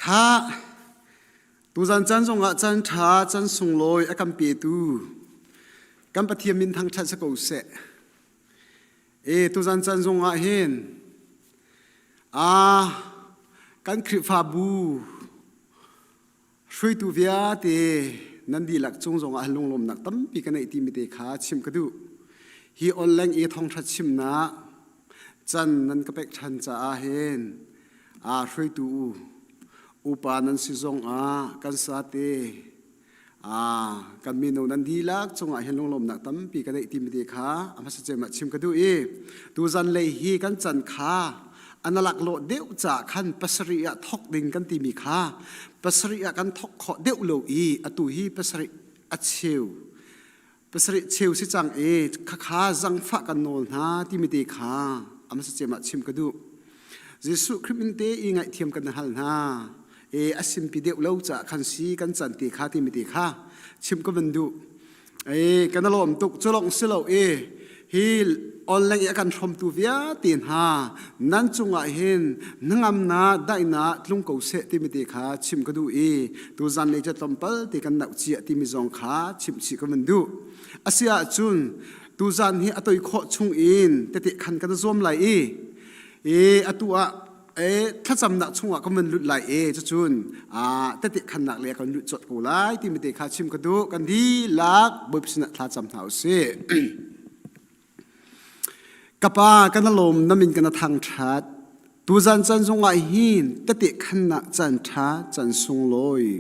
Kha tuzan caan zongah caan ṭha, caan sunglawi a kan petu kan Pathian min thangṭhat si ko seh. E tuzan caan zongah hin a kan Khrihfabu hruaitu vialte nan dihlak cung zongah lunglawmnak tampi ka neih timi te kha chim ka duh. Hi online i thawngṭha chimnak can nan ka pek ṭhan caah hin aa hruaitu upa nan si zongah kan sate kan mino nan dihlak cungah hin lunglawmnak tampi ka neih timi te kha a hmasa cem ah chim ka duh i tuzan lei hi kan can kha an laklawh deuh caah khan pasarih ah thok ding kan timi kha pasarih ah kan thok khawh deuh lo i atu hi pasarih a cheu pasarih cheu si cang i khakha zangfah kan nawl hna timi te kha a hmasa cem ah chim ka duh Jesuh Khrih min te i ngaihthiam kan hal hna e a simpi deuh lo caah khan si kan can te kha timi te kha chim ka van duh E kan lawm tuk cu lawng si lo i hi online i a kan hrawmtu vialte hna nan cungah hin hnangamnak daihnak tlung ko seh timi te kha chim ka duh i tuzan lei cu tlawmpal te kan nauh cia timi zong kha chimh chih ka van duh. Asi ahcun tuzan hi a toi khawh chung in tete khan kan zuam lai i i atu ah e thlacamnak chungah ka van lut lai e cucun tete khannak le kan lut cawt ko lai timi te kha chim ka duh kan dihlak Bawipa sinah thlacam hna usih ka pa kan lawm na min kan thangthat tuzan chan zongah hin tete khannak chan tha chan sunglawi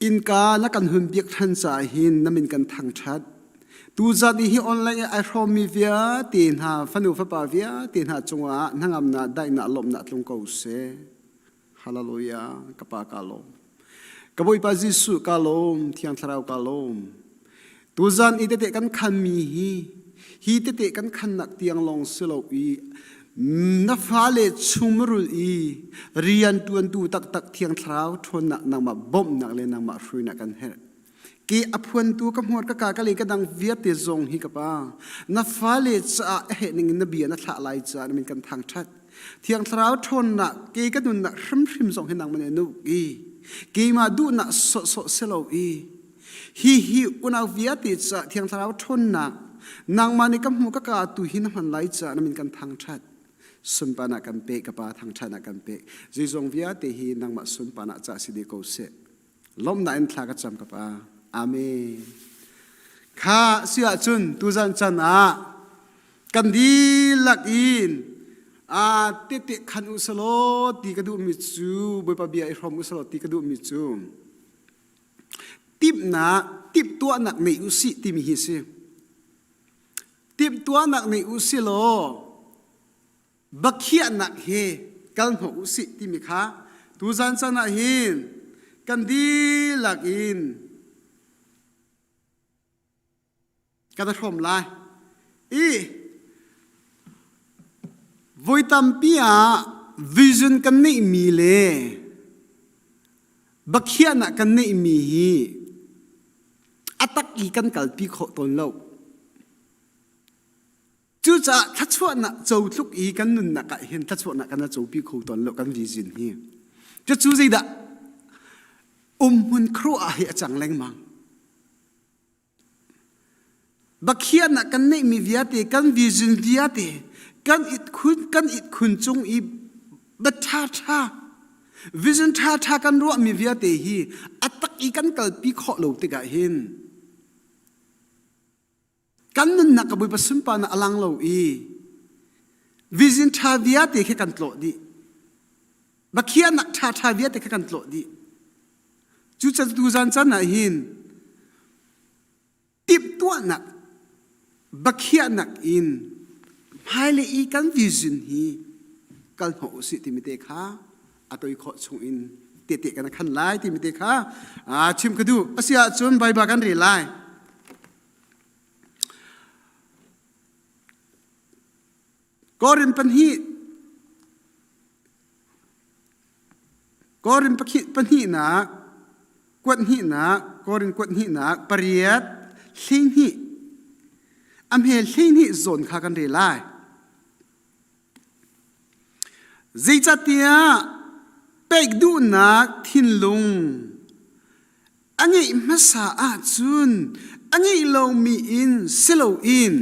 Innka na kan hun biak ṭhan caah hin na min kan thangṭhat. Tuzan i hi online i ai hrawmmi vialte hna, fanu fapa vialte hna cungah hnangamnak, daihnak, lawmhnak tlung ko seh. Hallelujah. Ka pa ka lawm. Ka Bawipa Jesuh ka lawm, Thiang Thlarau ka lawm. Tuzan i tete kan khanmi hi hi tete kan khannak tiang lawng si lo i na fale chungmurul i rian ṭuantu taktak Thiang Thlarau ṭhawnnak nangmah bawmhnak le nangmah hruainak kan herh. Ke a phuantu ka hmuar ka ka ka le ka dang vialte zong hi ka pa na fale caah a heh ning in na bia na thlah lai caah na min kan thangṭhat. Thiang Thlarau ṭhawnnak ke ka nunnak hrimhrim zong hi nangmah nih na uk i keimah duhnak sawhsawh si lo i Hihi unau vialte caah Thiang Thlarau ṭhawnnak nangmah nih ka hmu ka ka tu hi na hman lai caah na min kan thangṭhat. Sunparnak kan pe ka Pa thangṭhatnak kan pe. Zeizong vialte hi nangmah sunparnak caah si dih ko seh. Lawmhnak in thla ka cam ka Pa. Amen. Kha si ahcun tuzan chan ah kan dihlak in a tete khan u selaw ti ka duhmi cu Bawipa bia i hrawm u selaw ti ka duhmi cu Timhnak, timhtuahnak nei u sih timi hi si. Timhtuahnak nei u si law bakhiahnak he kal hnawh u sih timi kha tuzan chan ah hin kan dihlak in kan i hrawm lai. I voi tampi ah vision kan neihmi le bakhiahnak kan neihmi hi a tak i kan kalpi khawh tawn lo. Cucaah thluachuahnak co tluk i kan nunnak ah hin thluachuahnak kan copi kho tawn lo kan vision hi. Cucu zeidah umhmun khuaruah hi a cang lengmang. Bakhiahnak kan neihmi vialte, kan vision vialte, kan itkhun, kan itkhun cung i ba ṭhaṭha, vision ṭhaṭha kan ruahmi vialte hi a tak i kan kalpi khawh lo tikah hin kan nunnak ka Bawipa sunparnak a lang lo i vision ṭha vialte khi kan tlawh dih. Bakhiahnak ṭhaṭha vialte kha kan tlawh dih. Cucaah tuzan chan ah hin timhtuahnak bakhiahnak in hmailei i kan vision hi kal hnawh usih timi te kha a toi khawh chung in tete kan khan lai timi te kha chim ka duh. Asi ahcun Baibal kan rel lai. Korin pahnih Korin pahnihnak kuathnihnak Korin kuathnihnak pariat 12 a hme 12 zawn kha kan rel lai. Zeicahtiah. Pek duhnak thinlung a ngeih hmasa ahcun a ngeih lomi in si loin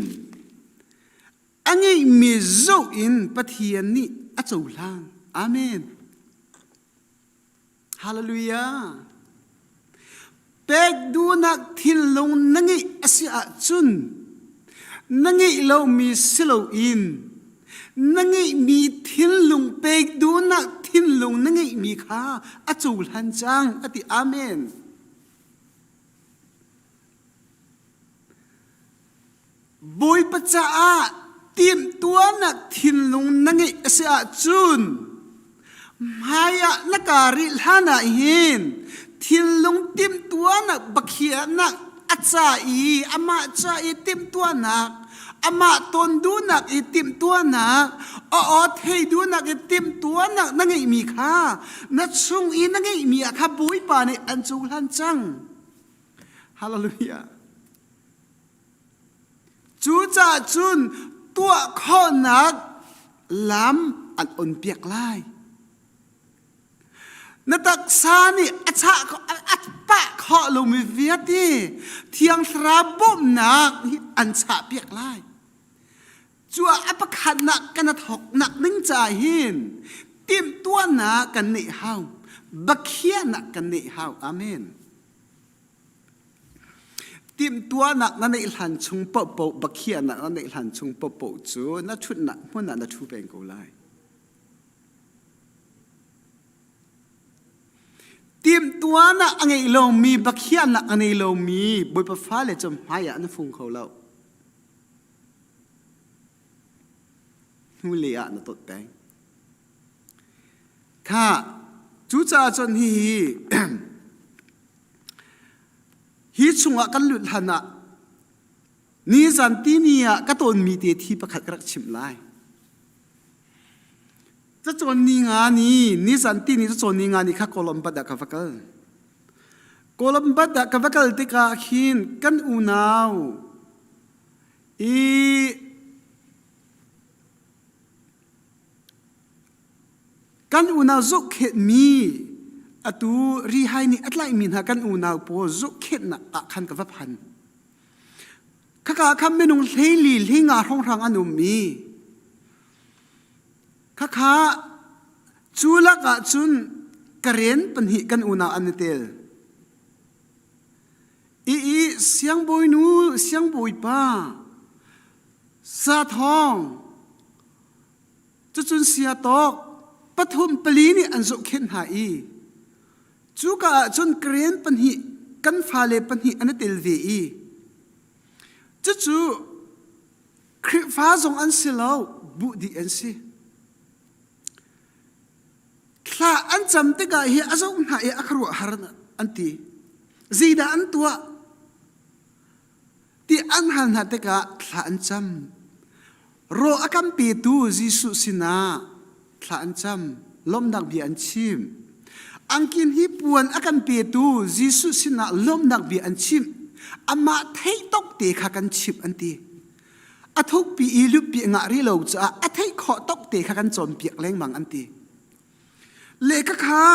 a ngeihmi zoh in Pathian nih a cohlan. Amen. Hallelujah. Pek duhnak thinlung na ngeih a si ahcun na ngeih lomi si loin na ngeihmi thinlung pek duhnak thinlung na ngeihmi kha a cohlan cang a ti. Amen. Bawipa caah timhtuahnak thinlung na ngeih a si ahcun hmaiah na kaa rih hlan ah hin thinlung timhtuahnak bakhiahnak a ca i amah ca i timhtuahnak amah ton duhnak i timhtuahnak a aw thei duhnak i timhtuahnak na ngeihmi kha na chung i na ngeihmi ah kha Bawipa nih an cohlan cang. Hallelujah. Cucaah cun tuah khawhnak lam an onpiak lai. Na taksa nih a chah a pah khawh lomi vialte Thiang Thlarau bawmhnak hi an chahpiak lai. Cu ah a pakhatnak kan a thawknak ding caah hin timhtuahnak kan neih hau, bakhiahnak kan neih hau. Amen. Timhtuahnak na neih hlan chung paohpaoh, bakhiahnak na neih hlan chung paohpaoh cu na ṭhutnak hmun ah na ṭhu peng ko lai. Timhtuahnak a ngei lomi, bakhiahnak a ngei lomi Bawipa fale cu hmai ah na fung kho lo. Hnulei ah na tot peng. Kha cucaah cun hihi Hi chungah kan lut hlan ah nizan tini ah ka tawnmi te thi pakhat ka rak chimh lai. Cacawn ni nga ni, nizan tini cacawn ni nga ni kha Columbus ah ka va kal. Columbus ah ka va kal tikah khin kan unau i Kan unau zohkhenhmi atu Rihai nih a tlaihmi hna kan unau pawl zohkhenhnak ah khan ka va phan. Khaka kha minung hleili hlinga hrawnghrang an um i khakha cu lakah cun Karen pahnih kan unau an i tel. I i siangbawinu siangbawipa Sathawng Cucun siatawk pathum pali nih an zohkhenh hna i cuka ah cun Karen pahnih kan fale pahnih an i tel ve i cucu Khrihfa zong an si lo buh dih an si. Thla an cam tikah hi a zoh hna i a khuaruahhar an ti. Zeidah an tuah? Ti an hal hna tikah thla an cam. Raw a kan petu Jesuh sinah thla an cam, lawmhnak bia an chim. Angkin hi puan a kan petu Jesuh sinah lawmhnak bia an chim. Amah theih tok te kha kan chimh an ti. A thukpi i lutpi ngah ri lo caah a theih khawh tok te kha kan cawnpiak lengmang an ti. Lehkha kha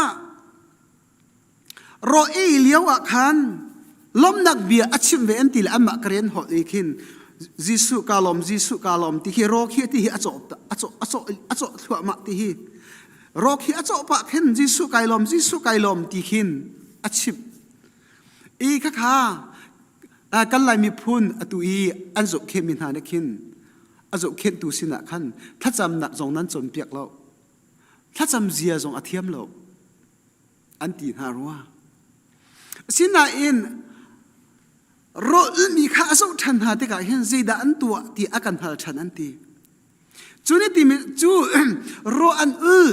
Raw ei lio ah khan lawmhnak bia a chim ve an ti le anmah ka rian holh i khin Jesuh ka lawm Jesuh ka lawm ti hi raw khi ti hi a cawh a cawh a cawh a cawh thluahmah ti hi raw khi a cawh pah khin Jesuh kai lawm Jesuh kai lawm ti khin a chim i khakha kan Lai miphun atu i an zohkhenhmi hna nih khin a zohkhenhtu sinah khan thlacamnak zong nan cawnpiak lo thlacam zia zong a thiam lo an ti hna rua. Asinain rawlmi kha a zoh ṭhan hna tikah hin zeidah an tuah ti a kan hal ṭhan an ti. Cu nih timi cu rawh an ul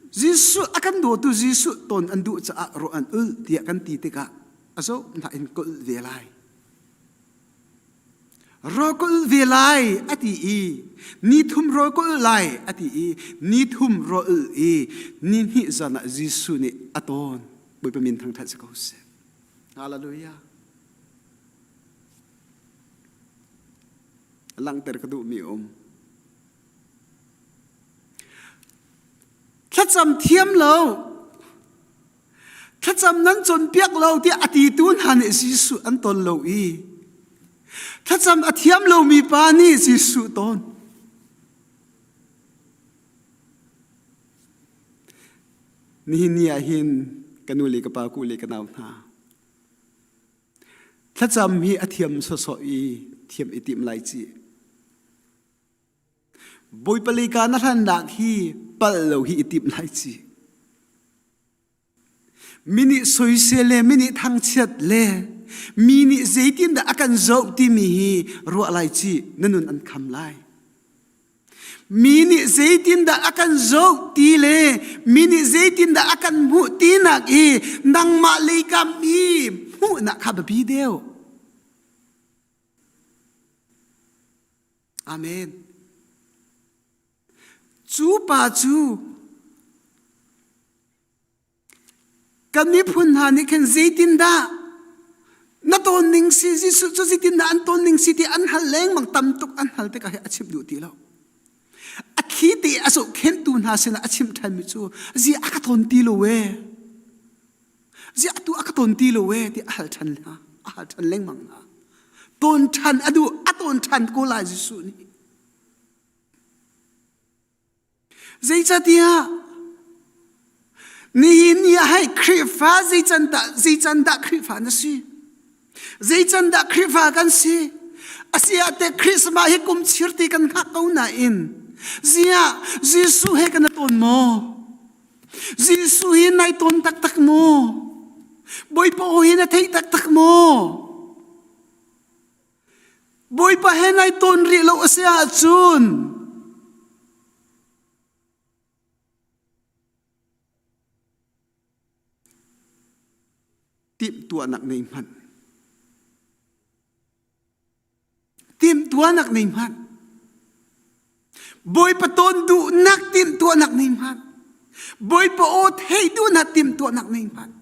Jesuh a kan dawtu Jesuh ton an duh caah rawh an ul tiah kan ti tikah a zoh hna in ka ul ve lai. Rawl ka ulh ve lai a ti i ni thum rawl ka ulh lai a ti i ni thum rawl ulh i ni hnih zan ah Jesuh nih a tawn. Bawipa min thangṭhat si ko seh. Hallelujah. Langhter ka duhmi um. Thlacam thiam lo. Thlacam nan cawnpiak lo tiah a titu hna nih Jesuh an ton lo i thlacam a thiam lomi pa nih Jesuh ton. Nihin ni ah hin ka nu le ka pa ku le ka nau hna thlacam hi a thiam sawsawh i thiam i tim lai ci. Bawipa lei ka na hlannak hi pal lo hi i tim lai ci. Mi nih soisel le mi nih thangchiat le mi nih zeitindah a kan zoh timi hi ruah lai ci na nun an kham lai. Mi nih zeitindah a kan zoh ti le mi nih zeitindah a kan hmuh tinak i nangmah leikam i hmuhnak kha biapi deuh. Amen. Cu pa cu Kan miphun hna nih khin zeitindah na tawn ning si Jesuh cu zeitindah an tawn ning si ti an hal lengmang tam tuk an hal tikah hi a chimh duh ti lo. A thli te a zohkhenhtu hna sinah a chimh ṭhanmi cu zi a ka tawn ti lo ee. Zi atu a ka tawn ti lo ee ti a hal ṭhan hna. A hal ṭhan lengmang hna. Tawn ṭhan a duh a tawn ṭhan ko lai Jesuh nih. Zeicatiah nihin ni ah hei Khrihfa zeican dah zeican dah Khrihfa na si? Zeican dah Khrihfa kan si? Asi ah teh Christmas hi kum chir ti kan hngak ko nain ziah Jesuh he kan tawn maw? Jesuh hi nai tawn taktak maw? Bawipa aw hi na theih taktak maw? Bawipa he nai tawn rih lo a si ahcun timhtuahnak nei hmanh. Timhtuahnak nei hmanh. Bawipa tawn duhnak timhtuahnak nei hmanh. Bawipa aw theih duhnak timhtuahnak nei hmanh.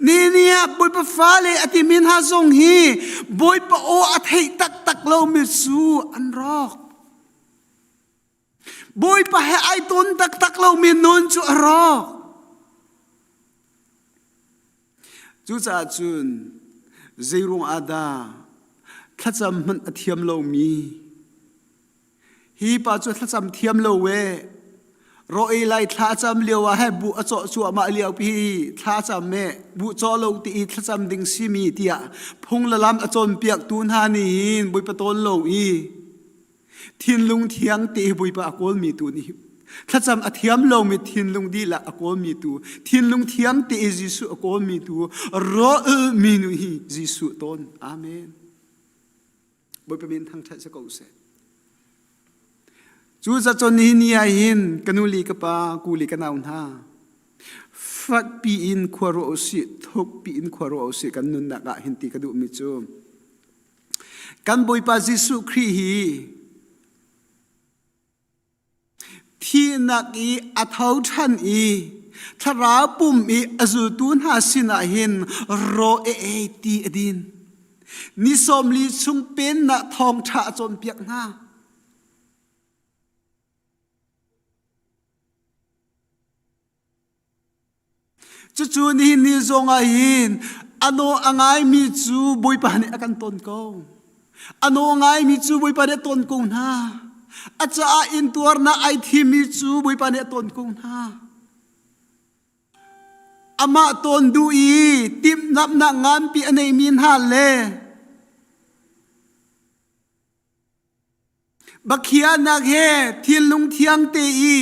Ni ah Bawipa fale a timi hna zong hi Bawipa aw a theih taktak lomi cu an rawk. Bawipa he ai tawn taktak lomi nun cu a rawk. Cucaah cun zeiruang ah dah thlacam hmanh a thiam lomi Hi pa cu thlacam thiam lo we. Ro ei lai thla cam lio ah he bu a cawh cuahmah lio pi thla cam me bu caw lo ti i thlacam ding simi tiah phung le lam a cawnpiak tu hna nih hin Bawipa tawn lo i thinlung thiang ti hi Bawipa a kawlmi tu nih thlacam a thiam lomi thinlung dihlak a kawlmi tu thinlung thiang ti i Jesuh a kawlmi tu ro mi nu hi Jesuh tawn amen Bawipa min thangṭhat si ko seh. Cu zacun nihin ni ah hin ka nu li ka pa ku li ka nau hna fakpi in khua ruah usih thukpi in khua ruah usih kan nunnak ah hin ti ka duhmi cu kan Bawipa Jesuh Khrih hi Thihnak i a tho ṭhan i thlarau pum i a zultu hna sinah hin raw e ei ti a din. Ni 40 chung pennak thawngṭha a cawnpiak hna. Cucu nihin ni zong ah hin a naw a ngaimi cu Bawipa nih a kan ton ko. A naw ngaimi cu Bawipa nih a ton ko hna. A caah intuarnak ai thimmi cu Bawipa nih a ton ko hna. Amah ton duh i timhlamhnak nganpi a neimi hna le Bakhianak he thinlung thiang te i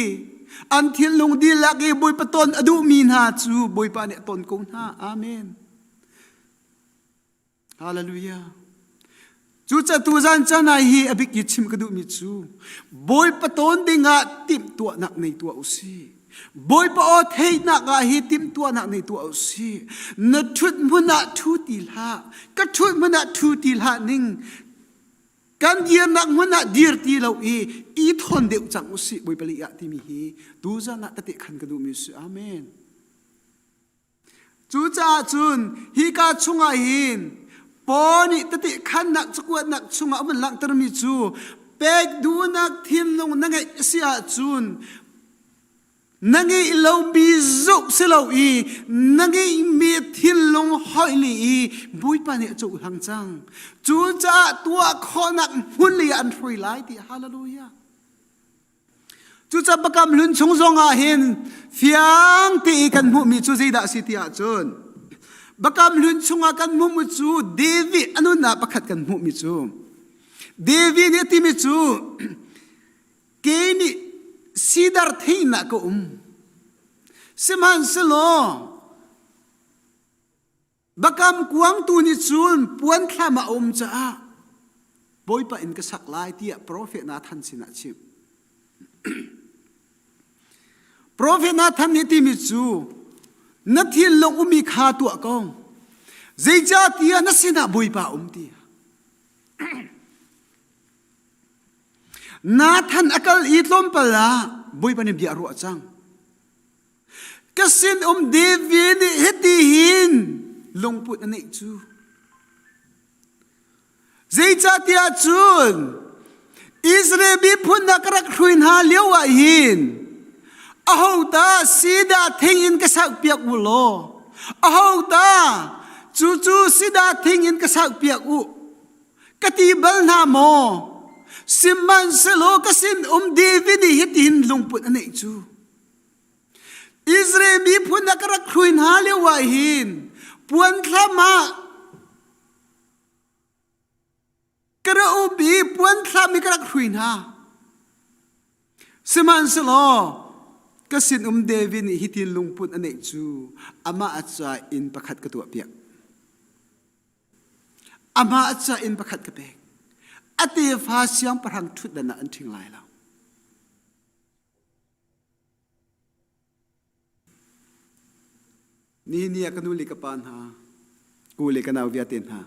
an thinlung dihlak i Bawipa ton a duhmi hna cu Bawipa nih a ton ko hna. Amen. Hallelujah. Cucaah tuzan caan ah hi a bik i chim ka duhmi cu Bawipa ton dingah timhtuahnak nei tuah u sih. Bawipa aw theihnak ah hi timhtuahnak nei tuah u sih. Na ṭhut hmun ah ṭhu ti hlah. Ka ṭhut hmun ah ṭhu ti hlah ning. Kan dirnak hmun ah dir ti lo i i thawn deuh cang usih Bawipa lei ah timi hi tuzan ah tete khan ka duhmi si. Amen. Cucaah cun hika chungah hin Paul nih tete khannak cakuatnak chungah a vun langhtermi cu pek duhnak thinlung na ngeih a si ahcun. Na ngeih lomi zoh si lo i na ngeihmi thinlung hoih li i Bawipa nih a cohlang cang. Cucaah tuah khawhnak hmun lei ah an hruai lai ti hallelujah. Cucaah Biakam Hlun chung zong ah hin fiang te i kan hmuhmi cu zeidah a si ti ahcun Biakam Hlun chungah kan hmuhmi cu David a nunnak pakhat kan hmuhmi cu David nih a timi cu kei nih sidar theinak ka um sihmanhsehlaw Bakam kuang tu nih cun puan thlam a um caah Bawipa inn ka sak lai tiah profet Nathan sinah a chimh. Profet Nathan nih timi cu na thinlung ummi kha tuah ko. Zeicahtiah na sinah Bawipa um ti. Nathan a kal i tlawmpal ah Bawipa nih bia a ruah cang. Ka sinum David nih hiti hin lungput a neih cu. Zeicahtiah cun Israel miphun ah ka rak hrui hna lio ah hin aho ta sida thing in ka sakpiak u law aho ta cucu sida thing in ka sakpiak u ka ti bal hna maw sihmanhsehlaw ka sin um David nih hitihin lungput a neih cu Israel miphun a ka rak hrui hna lio ah hin puanthlam ah ka ra um i puanthlam i ka rak hrui hna. Sihmanhsehlaw ka sinum David nih hitin lungput a neih cu amah a ca inn pakhat ka tuahpiak. Amah a ca inn pakhat ka pek. A tefa siangpahrang ṭhutdan ah an ṭhing lai lo. Nihin ni ah ka nu le ka pa hna, u le ka nau vialte hna,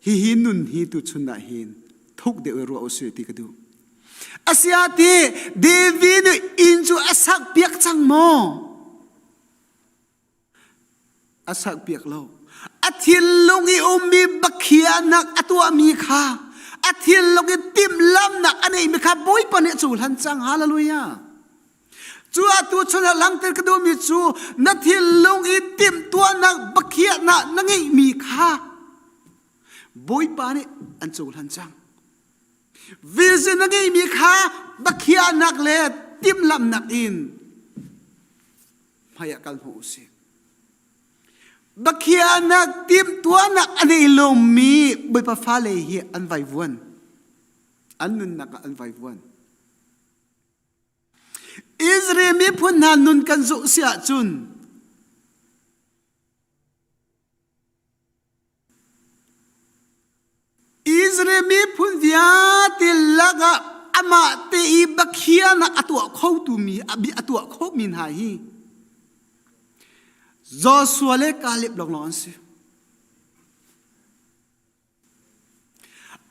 hihi nun hi tuchun ah hin thuk deuh i ruah usih ti ka duh. Asiah ti David nih inn cu a sak piak cang maw? A sak piak lo. A thinlung i ummi bakhiahnak a tuahmi kha a thinlung i timhlamnak a neihmi kha Bawipa nih a cohlan cang. Hallelujah. Cu atu chun ah langhter ka duhmi cu na thinlung i timhtuahnak bakhiahnak na ngeihmi kha Bawipa nih an cohlan cang. Vision na ngeihmi kha bakhiahnak le timhlamnak in hmai ah kal hnawh usih. Bakhiahnak timhtuahnak a nei lomi Bawipa fale hi an vaivuan. An nunnak ah an vaivuan. Israel miphun hna nun kan zoh si ahcun Israel miphun vialte lakah amah te i bakhianak a tuah khotu mi a tuah khomi hna hi Joshua le Caleb lawnglawng an si.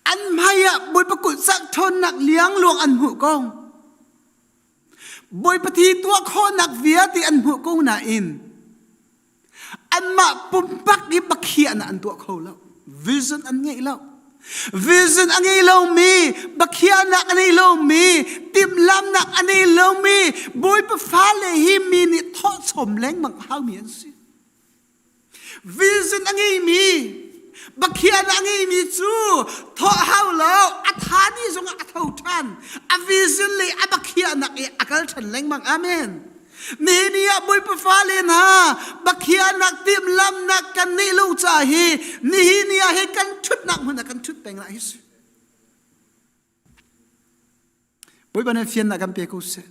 An hmai ah Bawipa kulh cak ṭhawnnak liangluang an hmuh ko. Bawipa thi tuah khawhnak vialte an hmuh ko nain Anmah pumpak i bakhiahnak an tuah kho lo. Vision an ngei lo. Vision a ngei lomi, bakhiahnak a ngei lomi, timhlamnak a ngei lomi, Bawipa fale hi mi nih thawhchom lengmang a haumi an si. Vision a ngeimi, bakhiahnak a ngeimi cu thawh hau lo, a tha ni zongah a tho ṭhan. A vision le a bakhiahnak i a kal ṭhan lengmang. Amen. Nihin ah Bawipa fale hna bakhiahnak timhlamnak kan neih lo caah hi nihin ni ah hi kan ṭhutnak hmun ah kan ṭhut peng lai hi si. Bawipa nih fiannak kan pe ko seh.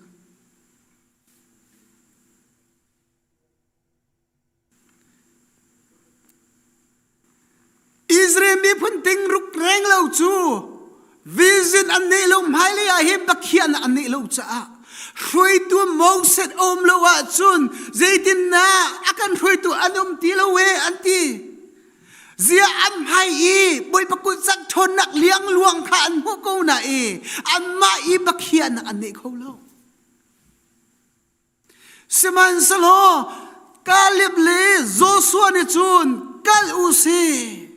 Israel miphun tingruk reng lo cu vision an neih lo hmailei ah hin bakhiahnak an neih lo caah hruaitu Moses um lo ahcun zeitindah a kan hruaitu an um ti lo e an ti. Ziah an hmai i Bawipa kut zak ṭhawnnak liangluang kha an hmuh ko na i anmah i bakhiahnak an neih kho lo. Sihmanhsehlaw Kaleb le Joshua nih cun kal u sih.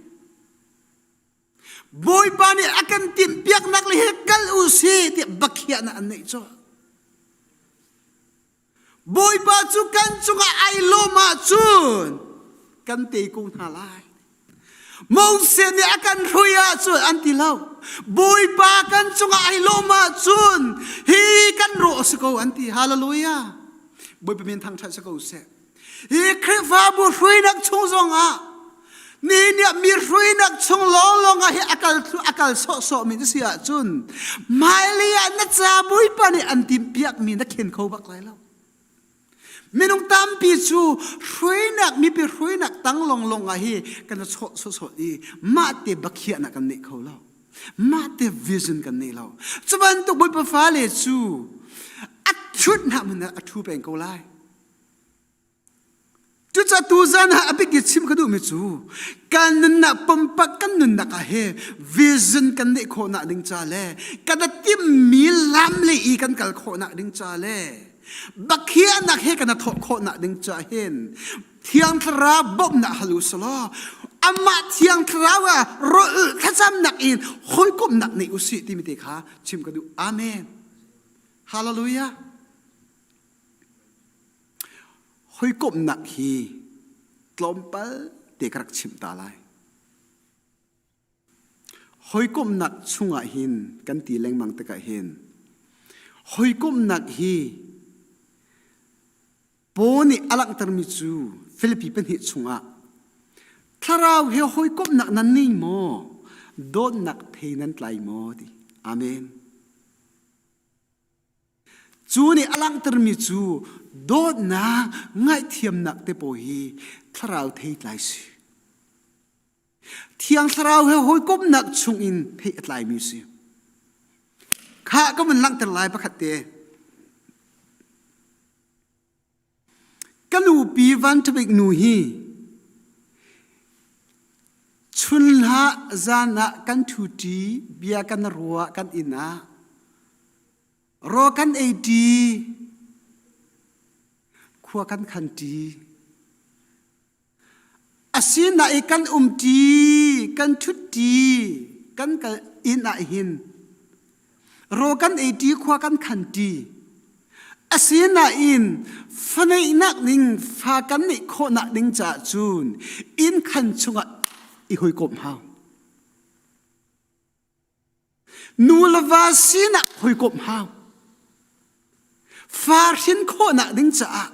Bawipa nih a kan timhpiaknak le he kal u sih tiah bakhiahnak an neih colh. Bawipa cu kan cungah ai lawm ahcun kan tei ko hna lai. Moses nih a kan hrui ahcun an ti lo. Bawipa kan cungah ai lawm ahcun hi kan rawh a si ko an ti. Hallelujah. Bawipa min thangṭhat si ko seh. Hi Khrihfabu hruinak chung zongah ni nih mi hruinak chung lawnglawng ah hi a kal a kal sawhsawh mi na si ahcun hmailei ah na ca Bawipa nih an timhpiak mi na khen kho bak lai lo. Minung tampi cu hruinak mipi hruinak tang longlong ah hi kan i chawh sawhsawh i mah te bakhiahnak kan neih kho lo. Mah te vision kan nei lo. Cu bantuk Bawipa fale cu a thut hna hmanh ah a thu peng ko lai. Cucaah tuzan ah a bik i chim ka duhmi cu kan nunnak pumpak kan nunnak ah he vision kan neih khawhnak ding ca le kan i timmi lam le i kan kal khawhnak ding ca le bakhiahnak he kan i thawh khawhnak ding ca hin Thiang Thlarau bawmhnak hal u selaw amah Thiang Thlarau ah rawlh thlacamnak in hawikomhnak nei usih timi te kha chim ka duh. Amen. Hallelujah. Hawikomhnak hi tlawmpal te ka rak chimh ta lai. Hawikomhnak chungah hin kan ti lengmang tikah hin hawikomhnak hi Paul nih a langhtermi cu Filipi pahnih chungah thlarau he hawikomhnak nan nei maw? Dawtnak thei nan tlai maw? ti. Amen. Cu nih a langhtermi cu dawtnak, ngaihthiamnak te pawl hi thlarau theitlai si. Thiang thlarau he hawikomhnak chungin thei a tlaimi si. Kha ka vun langhter lai pakhat te. Ka nupi Van Ṭhabik nu hi chunhlah zan ah kan ṭhuṭi, bia kan ruah kan inn ah raw kan eiṭi, khua kan khanṭi. Asinain kan umṭi, kan ṭhutṭi, kan kal inn ah hin raw kan eiṭi, khua kan khanṭi. Asinain fa neihnak ding, fa kan neih khawhnak ding caah cun inn khan chungah i hawikomh hau. Nu le va sinak hawikomh hau. Fa hrin khawhnak ding caah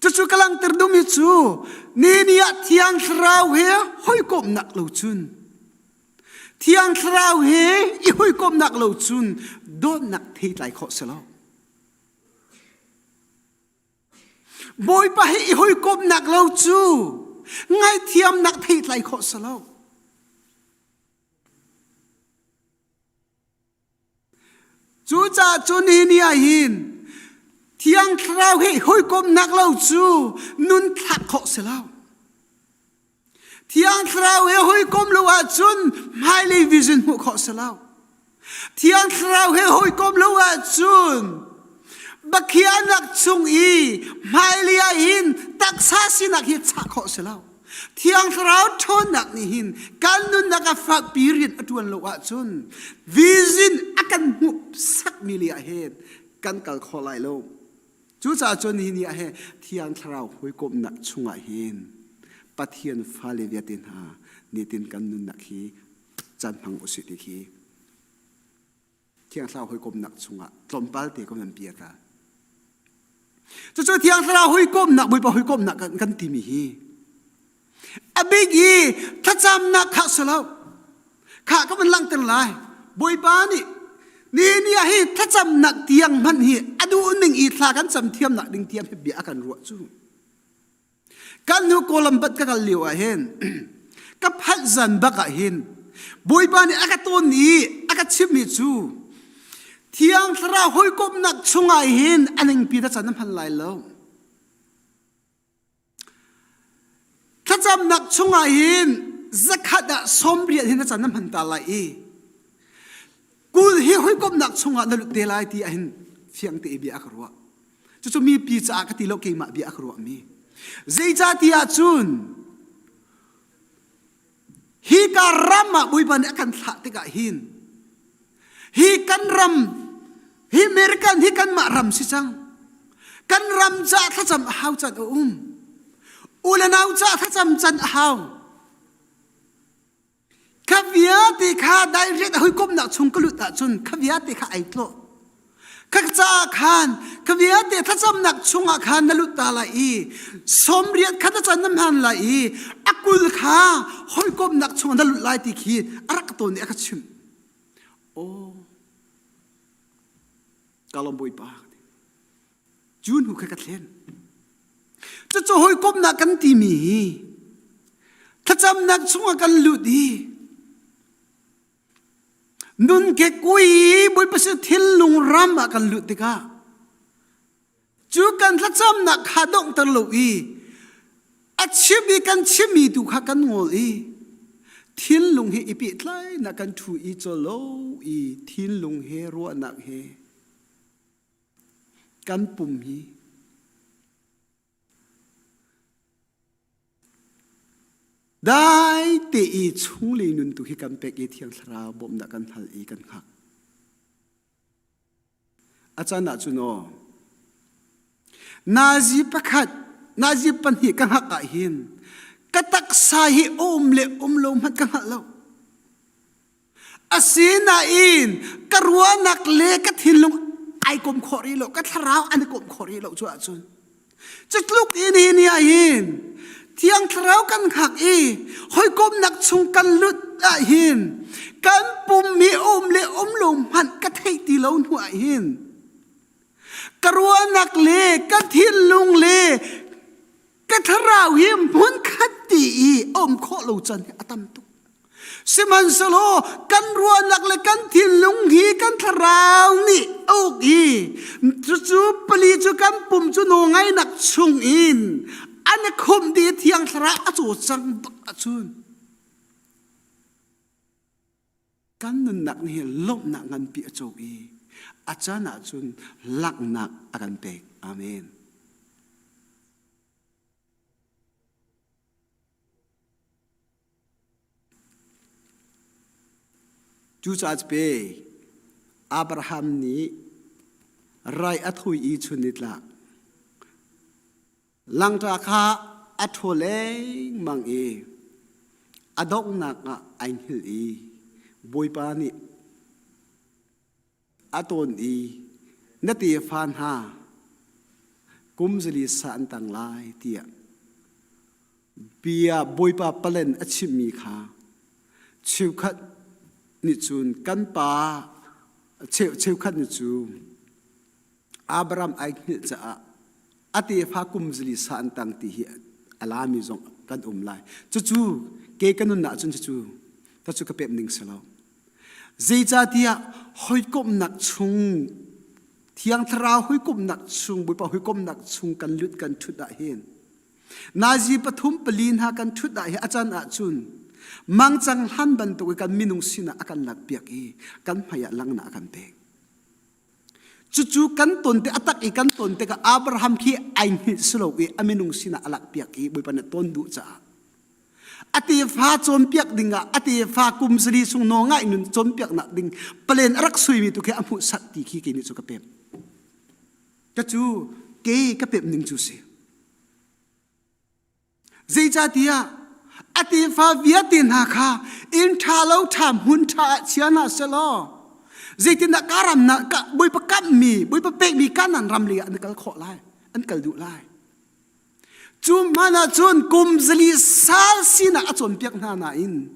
Cucu ka langhter duhmi cu ni ni ah Thiang Thlarau he hawikomhnak lo cun Thiang Thlarau he i hawikomhnak lo cun dawtnak theitlai khawh si lo. Bawipa he i hawikomhnak lo cu ngaihthiamnak theitlai khawh si lo. Cucaah cu ni ni ah hin Thiang Thlarau he hawikomhnak lo cu nun thlak khawh si lo. Thiang Thlarau he hawikom lo ahcun hmailei vision hmuh khawh si lo. Thiang Thlarau he hawikom lo ahcun bakhiahnak chung i hmailei ah hin taksa sinak hi chah khawh si lo. Thiang Thlarau ṭhawnnak nih hin kan nunnak ah fakpi rian a ṭuan lo ahcun vision a kan hmuh sakmi le ah hin kan kal khawh lai lo. Cucaah cun hi ni ah hin Thiang Thlarau hawikomhnak chungah hin Pathian fale vialte hna nitin kan nunnak hi caan hmang usih ti khi Thiang Thlarau hawikomhnak chungah tlawmpal te kan van bia ta. Cucu Thiang Thlarau hawikomhnak, Bawipa hawikomhnak kan, kan timi hi a bik i thlacamnak kha si lo. Kha ka van langhter lai. Bawipa nih ni ni ah hi thlacamnak tiang hmanh hi a duh ning i thla kan cam thiamnak ding tiang hi bia a kan ruah cu. Kan hnu Kawlam bat ka kal lio ah hin ka phanh zan bak ah hin Bawipa nih a ka tawn i a ka chimmi cu Thiang Thlarau hawikomhnak chungah hin a ningpi na can na hman lai lo. Thlacamnak chungah hin zakhat ah sawmriat hin na can na hman ta lai i kul hi hawikomhnak chungah na lut te lai ti ah hin fiang te i bia a ka ruah. Cucu mipi caah ka ti lo keimah bia a ka ruahmi. Zeicahtiah cun hi ka ram ah Bawipa nih a kan thlah tikah hin hi kan ram Hi American hi kanmah ram si cang. Kan ram ca thlacam a hau can a um. U le nau ca thlacam can a hau. Kha vialte kha dairiat a hawikomnak chung ka lut ahcun kha vialte kha ai tlawh. Kha caah khan kha vialte thlacamnak chungah khan na lut ta lai i sawmriat kha na can na hman lai i a kul kha hawikomnak chungah na lut lai ti khi a rak tawn i a ka chimh. Aw, ka lawm Bawipa. Cu hnu kha ka thlen. Cucu hawikomnak kan timi hi thlacamnak chungah kan lut i nun ke kui Bawipa sin thinlung ram ah kan lut tikah cu kan thlacamnak kha donghter lo i a chim i kan chimmi tu kha kan ngol i thinlung hi i pehtlainak kan thu i cholo i thinlung he ruahnak he kan pum hi dai te i chunglei nun tu hi kan pek i thiang thlarau bawmhnak kan hal i kan hngak A can ahcun aw, nazi pakhat, nazi pahnih ka hngak ah hin ka taksa hi um le um lo hmanh ka hngalh lo. Asinain ka ruahnak le ka thinlung ai kom khawh rih lo, ka thlarau an i kom khawh rih lo cu ahcun. Cutluk in hi ni ah hin Thiang Thlarau kan hngak i hawikomnak chung kan lut ah hin kan pum hi um le um lo hmanh ka theih ti lo hnu ah hin ka ruahnak le ka thinlung le ka thlarau hi hmun khat ti i um khawh lo can hi a tam tuk. Sihmanhsehlaw kan ruahnak le kan thinlung hi kan thlarau nih a uk i cucu pali cu kan pum cu nawlngaihnak chungin an i khumh dih i thiang thlarau a cawcang bak ahcun kan nunnak nih lawmhnak nganpi a co i a caan ahcun langhnak a kan pek. Amen. Cucaah pe Abraham nih rai a thui i chun nitlak langṭa kha a ṭhaw lengmang i a donghnak ah ai hngilh i Bawipa nih a tawn i na tefa hna kum zali sa an tang lai tiah bia Bawipa palen a chimmi kha cheukhat nih cun kan pa cheukhat nih cu Abraham ai hngilh caah a tefa kum zali sa an tang ti hi a lami zong kan um lai cucu ke ka nunnak cun cucu cucu ka pemh ning si lo Zeicahtiah hawikomhnak chung Thiang Thlarau hawikomhnak chung Bawipa hawikomhnak chung kan lut kan ṭhut ah hin nazi pathum pali hna kan ṭhut ah hi a can ahcun mangcang hlan bantuk i kan minung sinah a kan lakpiak i kan hmai ah langhnak a kan pek. Cucu kan ton te a tak i kan ton tikah Abraham khi ai hngilh si lo i a minung sinah a lakpiak i Bawipa nih ton duh caah a tefa cawnpiak dingah a tefa kum zali sung nawl ngai nun cawnpiaknak ding palen a rak suimi tu khi a hmuhsak ti khi kei nih cu ka pem ka cu ke ka pem ning cu si zeicahtiah a tefa vialte hna kha inn ṭha lo ṭha hmun ṭha ah chia hna selaw zeitindah ka ram na ka bawipa kamhmi bawipa pekmi kanan ram lei ah an kal khawh lai an kal duh lai Cu hmanh ah cun kum zali sal sinak a cawnpiak hna nain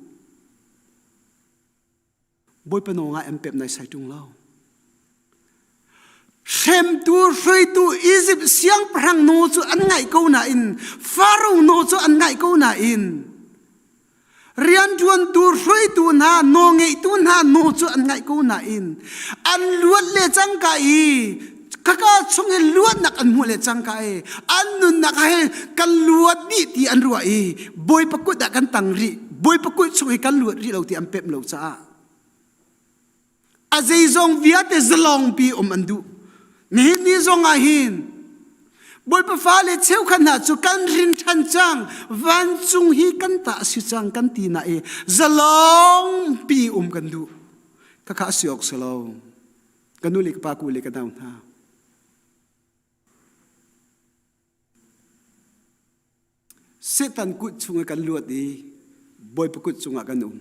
Bawipa nawl ngai an pep naisai ṭung lo. Hremtu hruaitu Izipt siangpahrang nawl cu an ngaih ko nain Faro nawl cu an ngaih ko nain Rianṭuantu hruaitu hna, nawlngeitu hna nawl cu an ngaih ko nain an luat le cangka i khaka chung i luatnak an hmuh le cangka i an nunnak ah hin kan luat dih ti an ruah i Bawipa kut ah kan tang rih Bawipa kut chung i kan luat rih lo ti an pemh lo caah A zeizong vialte zalongpi um an duh. Nihin ni zong ah hin Bawipa fale cheukhat hna cu kan rin ṭhan cang, vancung hi kan ta a si cang kan ti na i zalongpi um kan duh. Khakha a si awk si lo. Ka nu le ka pa ku le ka nau hna. Satan kut chungah kan luat i Bawipa kut cungah kan um.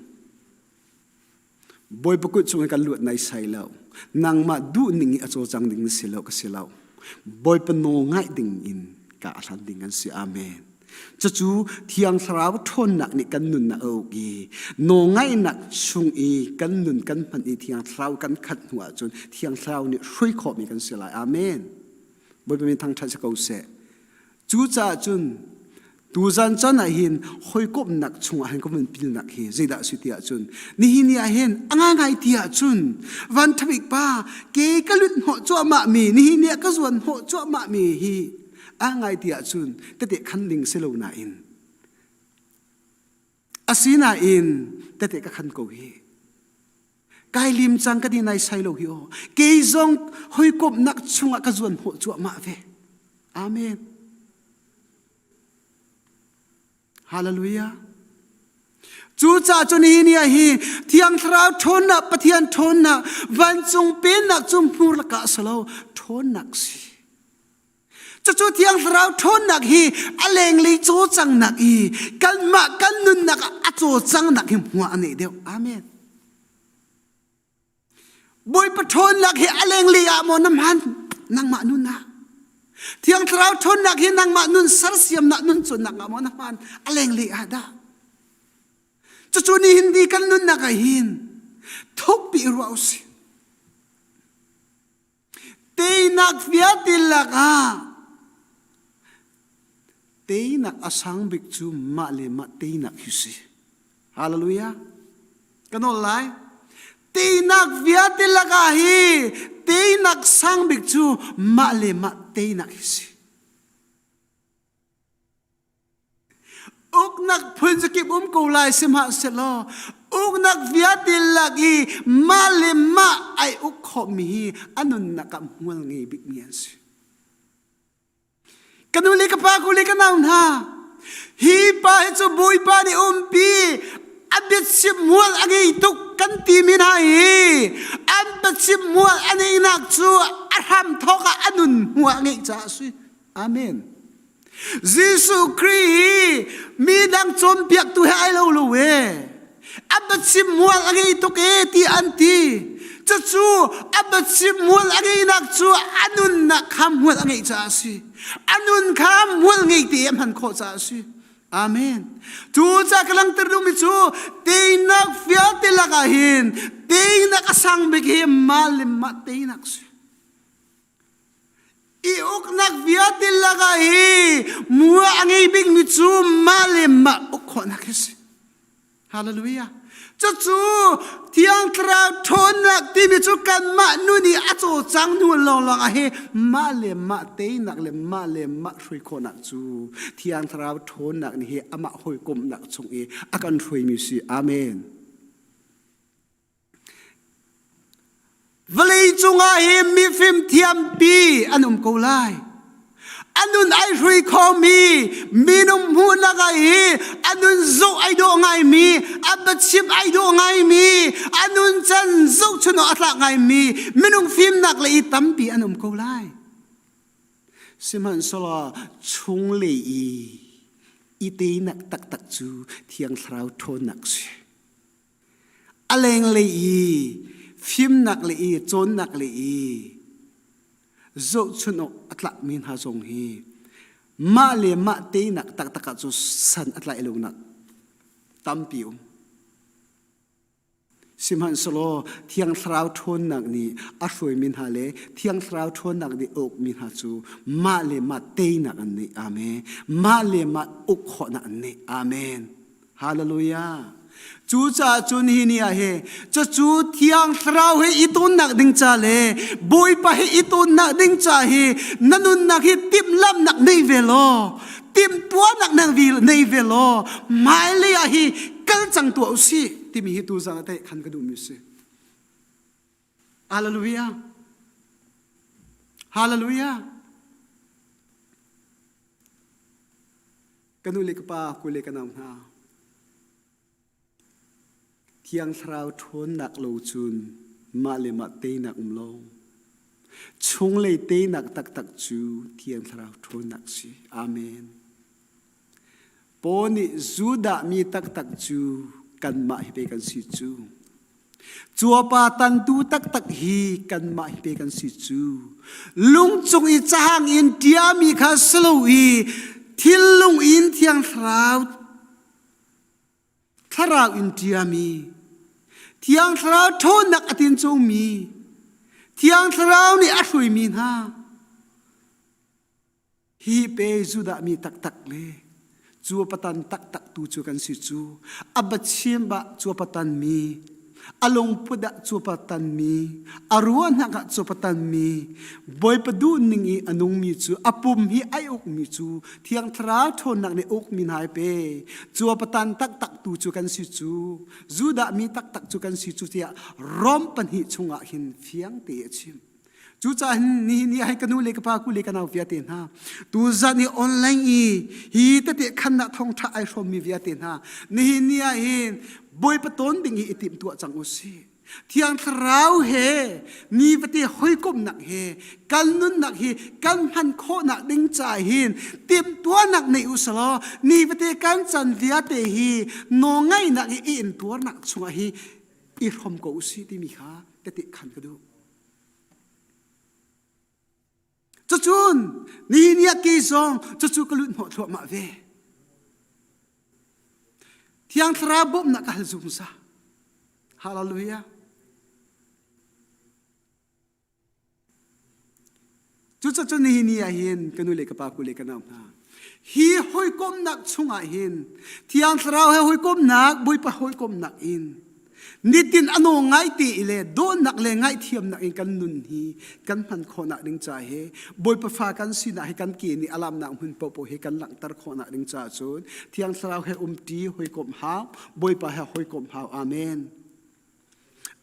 Bawipa kut chungah kan luat naisai lo. Nangmah duh ning i a cawcang ding na si lo ka si lo. Bawipa nawl ngaih ding in ka hlan ding an si. Amen. Cucu Thiang Thlarau ṭhawnnak nih kan nunnak a uk i nawlngaihnak chung i kan nun kan hman i Thiang Thlarau kan khat hnu ahcun Thiang Thlarau nih hruai khawhmi kan si lai. Amen. Bawipa min thangṭhat si ko seh. Cucaah cun tuzan caan ah hin hawikomhnak chungah hin ka vun pilnak hi zeidah a si ti ahcun nihin ni ah hin a ngaingai ti ahcun van ṭhabik pa ke ka lut hnawh cuahmah mi nihin ni ah ka zuan hnawh cuahmah mi hi a ngai ti ahcun tete khan ding si lo nain asinain tete ka khan ko hi kai lim cang ka di nai sai lo hi aw kei zong hawikomhnak chungah ka zuan hnawh cuahmah ve amen hallelujah Cucaah cun hi ni ah hi Thiang Thlarau ṭhawnnak Pathian ṭhawnnak vancung pennak cu hmur lakah a si lo ṭhawnnak si. Cucu Thiang Thlarau ṭhawnnak hi a lenglei cawcangnak i kanmah kan nunnak ah a cawcangnak hi hmuah a neih deuh. Amen. Bawipa ṭhawnnak hi a lenglei ah maw na hman? Nangmah nun ah. Thiang Thlarau ṭhawnnak hi nangmah nun sersiamnak nun cawnnak ah maw na hman? A lenglei ah dah. Cucu nihin ni kan nunnak ah hin thukpi ruah usih. Teinak vialte lakah teinak a sang bik cu mah le mah teinak hi si. Hallelujah. Ka nawl lai. Teinak vialte lakah hi teinak sang bik cu mah le mah teinak hi si. Uknak phun zakip um ko lai sihmanhsehlaw uknak vialte lak i mah le mah ai uk khawhmi hi a nunnak ah hmual ngei bikmi an si. Ka nu le ka pa ku le ka nau hna hi pa hi cu Bawipa nih umpi a biachim mual a ngei tuk kan timi hna hi an biachim mual a ngeihnak cu a hram thawk ah a nun hmual a ngeih caah a si. Amen. Jesuh Khrih hi midang cawnpiaktu he ai lo lo e. A biachim mual a ngei tuk e ti an ti. Cucu a biachim mual a ngeihnak cu a nunnak kha mual a ngeih caah a si. A nun kha mual ngei te a hman khawh caah a si. Amen. Cu ca ka langhter duhmi cu teinak vialte lakah hin teinak a sang bik hi mah le mah teinak si. I uknak vialte lakah hi mua a ngei bikmi cu mah le mah uk khawhnak hi si. Hallelujah. Cucu Thiang Thlarau ṭhawnnak timi cu kanmah nun i a cawcang hnu lawnglawng ah hi mah le mah teinak le mah le mah hruai khawhnak cu Thiang Thlarau ṭhawnnak nih hi amah hawikomhnak chung i a kan hruaimi si. Amen. Vawlei cungah hi mifim thiampi an um ko lai. A nun ai hrui khomi minung hmuhnak ah hi a nun zoh ai dawh ngaimi, a biachim ai dawh ngaimi, a nun can zohchun awk a tlak ngaimi minung fimnak le i tampi an um ko lai. Sihmanhsehlaw chunglei i i teinak taktak cu Thiang Thlarau ṭhawnnak si. A lenglei i fimnak le i cawnnak le i zohchunh awk a tlakmi hna zong hi mah le mah teinak taktak ah cu san a tlaih lonak tampi um. Sihmanhsehlaw Thiang Thlarau ṭhawnnak nih a hruaimi hna le Thiang Thlarau ṭhawnnak nih a ukmi hna cu mah le mah teinak an nei. Amen. Mah le mah uk khawhnak an nei. Amen. Hallelujah. Cucaah cun hi ni ah hi cucu Thiang Thlarau he i tonnak ding ca le Bawipa he i tonnak ding ca hi na nunnak hi timhlamhnak nei ve law timhtuahnak nei ve law hmailei ah hi kal cang tuah u sih timi hi tuzan ah khan ka duhmi si. Hallelujah. Hallelujah. Ka nu le ka pa, ku le ka nau hna, Thiang Thlarau ṭhawnnak lo cun mah le mah teinak um lo. Chunglei teinak taktak cu Thiang Thlarau ṭhawnnak si. Amen. Paul nih Judah mi taktak cu kanmah hi pe kan si cu. Cuapa tantu taktak hi kanmah hi pe kan si cu. Lungcung i cahang in ṭiami kha si lo i thinlung in Thiang Thlarau thlarau in ṭiami Thiang Thlarau ṭhawnnak a tin cungmi Thiang Thlarau nih a hruaimi hna Hi pe Judah mi taktak le cu patan taktak tu cu kan si cu. A bachim ah cu patan mi, a lungput ah cu patan mi, a ruahnak ah cu patan mi, Bawipa duh ning i a nungmi cu a pum hi ai ukmi cu Thiang Thlarau ṭhawnnak nih ukmi hna pe. Cu patan taktak tu cu kan si cu. Judah mi taktak cu kan si cu tiah Rom pahnih chungah hin fiang te a chim. Cucaah nihin ni ah ka nu le ka pa ku le ka nau vialte hna tuzan i online i hi tete khannak thawngtha ai hrawmmi vialte hna nihin ni ah hin Bawipa tawn ding hi i timh tuah cang u sih. Thiang Thlarau he ni vate hawikomhnak he kan nunnak hi kan hman khawhnak ding ca hin timhtuahnak nei u selaw ni vate kan can vialte hi nawlngaihnak i i intuarnak chungah hi i hrom ko u sih timi kha tete khan ka duh. Cucun nihin ni ah kei zong cucu ka lut hnawh thluahmah ve. Thiang Thlarau bawmhnak ka hal zungzal. Hallelujah. Cucaah nihin ni ah hin ka nu le ka pa ku le ka nau hna hi hawikomhnak chungah hin Thiang Thlarau he hawikomhnak Bawipa hawikomhnak in nitin a naw ngai te i le dawtnak le ngaihthiamnak in kan nun hi kan hman khawhnak ding ca he Bawipa fa kan sinak hi kan ke nih a lamnak hmun paohpaoh hi kan langhter khawhnak ding ca cun Thiang Thlarau he umṭi hawikomh hau Bawipa he hawikomh hau amen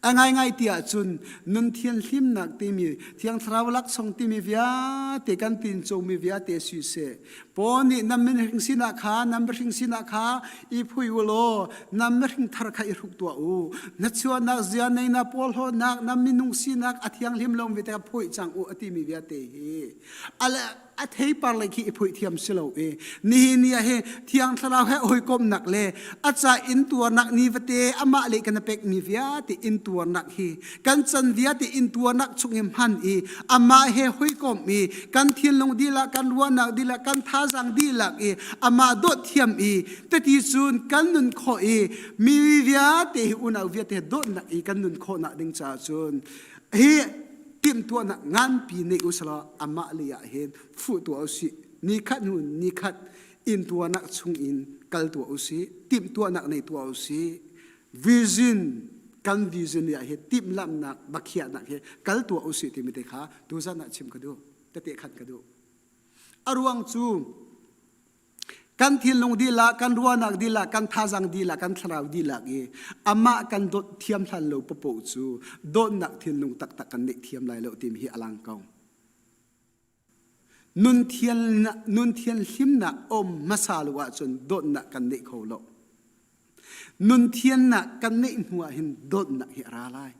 A ngaingai ti ahcun nun thianhlimnak timi Thiang Thlarau laksawng timi vialte kan tincomi vialte si seh. Paul nih nan minhring sinah kha nan mihring sinah kha i phui u law nan mihring thar kha i hruk tuah u. Na chuahnak zianeinak porhlawtnak nan minung sinak a thianghlim lo mi te kha phuih cang u a timi vialte hi a theipar lei khi i phuih thiam si lo i nihin ni ah hi thiang thlarau he hawikomhnak le a ca intuarnak ni vate amah le kan pekmi vialte intuarnak hi kan can vialte intuarnak chung i hman i amah he hawikomh i kan thinlung dihlak kan ruahnak dihlak kan thazaang dihlak i amah dawt thiam i tati cun kan nun khawh i mi vialte hi unau vialte dawtnak i kan nun khawhnak ding caah cun hi timhtuahnak nganpi nei usalaw amah lei ah hin fuh tuah usih nikhat hnu nikhat intuarnak chung in kal tuah usih timhtuahnak nei tuah usih vision kan vision ah hi timhlamhnak bakhiahnak hi kal tuah usih timi te kha tuzan ah chim ka duh tete khan ka duh a ruang cu Kan thinlung dihlak, kan ruahnak dihlak, kan thazaang dihlak, kan thlarau dihlak i amah kan dawt thiam hlan lo papoh cu dawtnak thinlung taktak kan neih thiam lai lo timi hi a lang ko. Nun thian nun thianhlimnak um hmasa lo ahcun dawtnak kan neih kho lo. Nun thiannak kan neih hnu ah hin dawtnak hi a ra lai.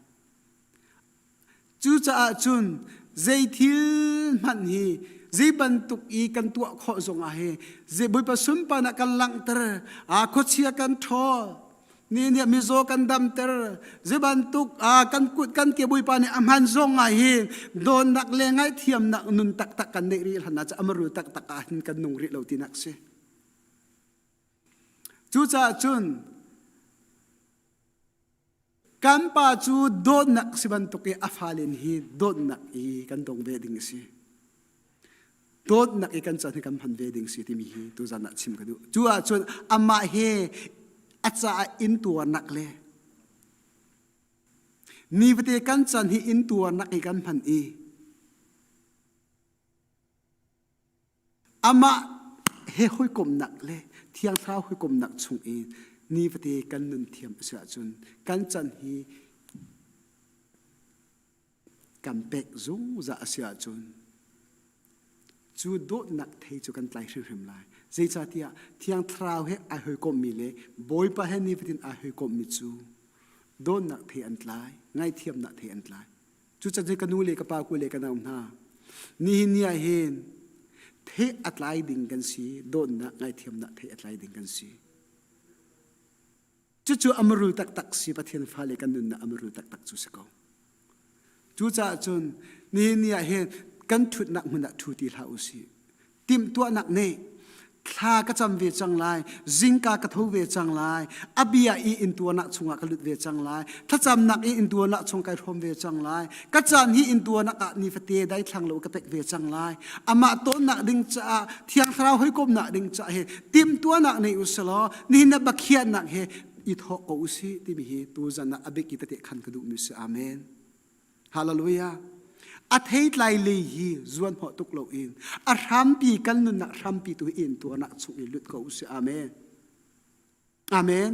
Cucaah cun zei thil hmanh hi zei bantuk i kan tuah khawh zongah hi zei Bawipa sunparnak kan langhter, aa khuachia kan ṭhawl, ni nih mizaw kan damter, zei bantuk kan kut kan ke Bawipa nih a hman zongah hi dawtnak le ngaihthiamnak nun taktak kan neih rih hlan ah amaru taktak ah hin kan nung rih lo tinak si. Cucaah cun Kan pa cu dawtnak si bantuk i a fale hi dawtnak i kan dong ve ding a si. Dawtnak i kan caan hi kan hman ve ding si timi hi tuzan ah chim ka duh. Cu ahcun amah he a caah intuarnak le nifate kan caan hi intuarnak i kan hman i Amah he hawikomhnak le Thiang Thlarau hawikomhnak chung i nifate kan nun thiam a si ahcun kan chan hi kan pek zungzal a si ahcun cu dawtnak thei cu kan tlai hrimhrim lai. Zeicahtiah Thiang Thlarau he ai hawikomhmi le Bawipa he nifatin ai hawikomhmi cu dawtnak thei an tlai, ngaihthiamnak thei an tlai. Cucaah ka nu le ka pa ku le ka nau hna nihin ni ah hin thei a tlai ding kan si dawtnak ngaithiamnak thei a tlai ding kan si. Cucu amarul taktak si Pathian fale kan nunnak amarul taktak cu si ko. Cucaah cun nihin ni ah hin kan ṭhutnak hmun ah ṭhu ti hlah u sih. Timhtuahnak nih thla ka cam ve cang lai, zingka ka tho ve cang lai, a bia i intuarnak chungah ka lut ve cang lai, thlacamnak i intuarnak chung kai hrawm ve cang lai, ka caan hi intuarnak ah nifate daithlang lo ka pek ve cang lai. Amah tawnnak ding caah Thiang Thlarau hawikomnak ding caah hi timhtuahnak nei u selaw nihin na bakhiahnak he i thawk ko u sih timi hi tuzan ah a bik i tete khan ka duhmi si. Amen. Hallelujah. A theitlai lei hi zuan hnawh tuk loin a hrampi kan nunnak hrampi tu hi in tuarnak chung i lut ko u sih. Amen. Amen.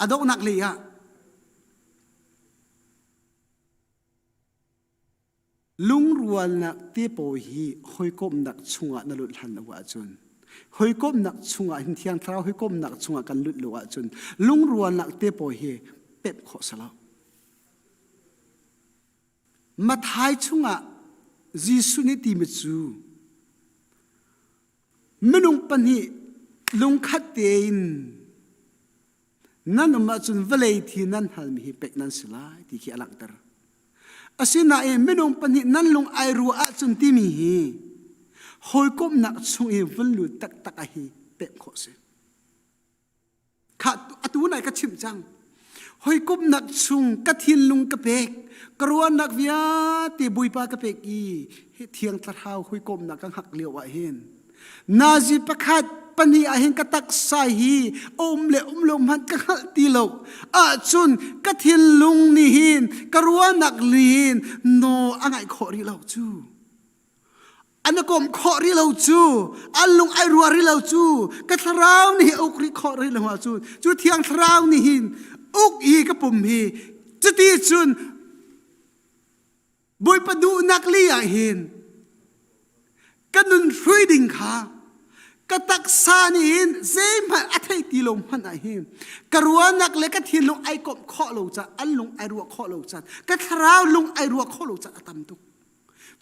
A donghnak lei ah Lungrualnak te pawl hi hawikomhnak chungah na lut hlan lo ahcun hawikomhnak chungah hin Thiang Thlarau hawikomhnak chungah kan lut lo ahcun lungrualnak te pawl hi pemh khawh si lo. Mathai chungah Jesuh nih timi cu minung pahnih lungkhat tein nan um ahcun vawlei thi nan halmi hi pek nan si lai ti khi a langhter. Asinain minung pahnih nan lung ai ruah ahcun timi hi hawikomhnak chung i vun lut taktak a hi pek khawh si. Kha atu nai ka chimh cang. Hawikomhnak chung ka thinlung ka pek, ka ruahnak vialte Bawipa ka pek i hi Thiang Thlarau hawikomhnak ka hngak lio ah hin Nazi pakhat pahnih ah hin ka taksa hi a um le um lo hmanh ka hngalh ti lo ahcun ka thinlung nih hin ka ruahnak nih hin no a ngaih khawh rih lo cu an a komh khawh rih lo cu an lung ai ruah rih lo cu ka thlarau nih uk rih khawh rih lo ahcun cu thiang thlarau nih hin uk hi ka pum hi cuti cun Bawipa duhnak li ah hin ka nun hrui ding kha ka taksa nih hin zeihmanh a thei ti lo hmanh ah hin ka ruahnak le ka thinlung ai komh khawh lo ca an lung ai ruah khawh lo caan ka thlarau lung ai ruah khawh lo caan a tam tuk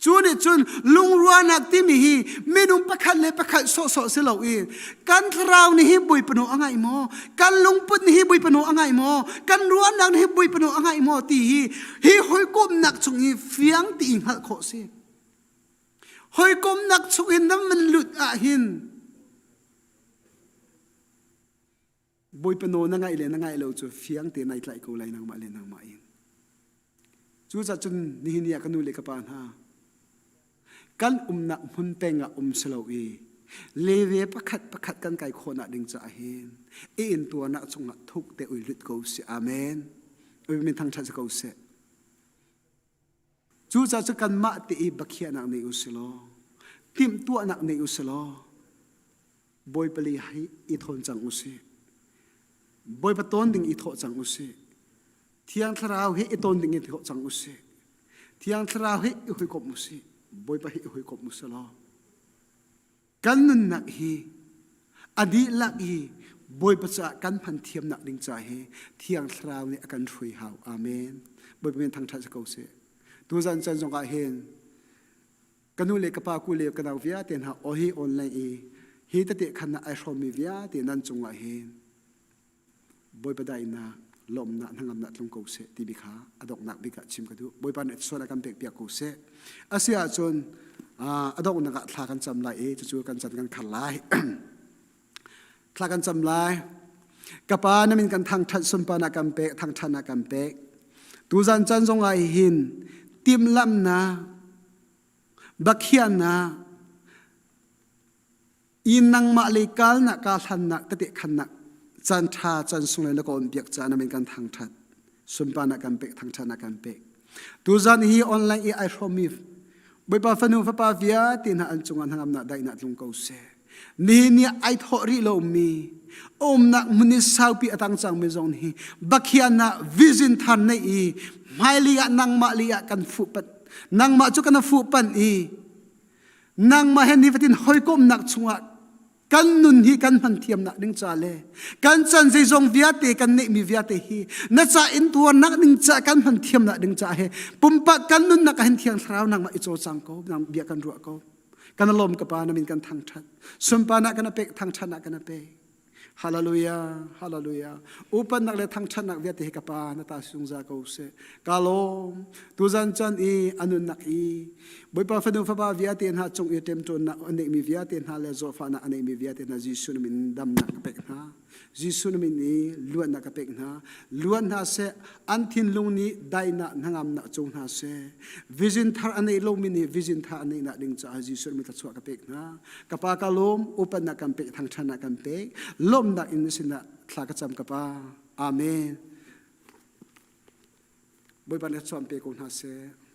cu nih cun lungruahnak timi hi minung pakhat le pakhat sawhsawh si lo in kan thlarau nih hi Bawipa nawl a ngaih maw kan lungput nih hi Bawipa nawl a ngaih maw kan ruahnak nih hi Bawipa nawl a ngaih maw ti hi hi hawikomhnak chung i fiang ti i hngalh khawh si hawikomhnak chung in nan van lut ah hin Bawipa nawl na ngaih le na ngaih lo cu fiang te nai tlaih ko lai nangmah le nangmah in cucaah cun nihin ni ah ka nu le ka pa hna kan umnak hmun peng ah um si lo i leve pakhat pakhat kan kai khawhnak ding caah hin i intuarnak chungah thuk te ui lut ko si amen ui min thangṭhat si ko seh cucaah cu kanmah te i bakhiahnak nei u si law timhtuahnak nei u si law Bawipa lei hi i thawn cang u sih Bawipa tawn ding i thawh cang u sih Thiang Thlarau hi i tawn ding i thawh cang u sih Thiang Thlarau hi i hawikomh u sih Bawipa hi i hawikomh u sih law kan nunnak hi a dihlak i Bawipa caah kan hman thiamnak ding ca hi Thiang Thlarau nih a kan hrui hau. Amen. Bawipa min thangṭhat si ko seh. Tuzan chan zongah hin ka nu le ka pa ku le ka nau vialte hna ohi online i hi tete khan ai hrawmmi vialte nan cungah hin Bawipa daihnak lawmnak hnangamnak tlung ko seh ti bik kha a donghnak bik ah chim ka duh. Bawipa nih sual a kan pek piak ko seh. A si ahcun a donghnak ah thla kan cam lai i cucu kan can kan khar lai. thla kan cam lai. Ka pa na min kan thangṭhat sunparnak kan pek thangṭhatnak kan pek. Tuzan chan zong ah hin timhlamhnak bakhiahnak i nangmah lei kalnak ka hlannak tete khannak caan ṭha caan sung le na ka on piak caah na min kan thangṭhat sunparnak kan pek thangṭhatnak kan pek tuzan hi online i ai hrawmmi Bawipa fanu fapa vialte hna an cungah hnangamnak daihnak tlung ko seh nihin ni ai thawh rih lomi umnak hmun in saupi a tang cangmi zong hi bakhianak vision thar nei i hmailei ah nangmah lei ah kan fuh panh nangmah cu kan fuh panh i nangmah he nifatin hawikomhnak chungah. Kan nun hi kan hman thiamnak ding ca le kan chan zeizong vialte kan neihmi vialte hi na ca in tuarnak ding ca kan hman thiamnak ding ca he pumpak kan nunnak ah hin thiang thlarau nangmah i cawcang ko nang bia kan ruah ko. Kan lawm ka pa na min kan thangthat. Sunparnak kan pek thangthatnak kan pek. Hallelujah, hallelujah. Upannak le thangthatnak vialte hi ka pa na ta zungzal ko seh. Ka lawm. Tuzan chan i anunnak i Bawipa fanu fapa vialte hna cung i ṭemṭawnnak a neihmi vialte hna le zawhfahnak a neihmi vialte hna Jesuh na min damnak ka pek hna. Jesuh na min i luatnak ka pek hna. Luat hna seh, an thinlung nih daihnak hnangamnak cung hna seh. Vision thar a neih lomi nih vision thar a neihnak ding caah Jesuh na min thluachuah ka pek hna. Ka pa ka lawm, upatnak kan pek, thangṭhatnak kan pek. Lawmhnak in na sinah thla ka cam ka pa. Amen. Bawipa nih chuan pe ko hna seh.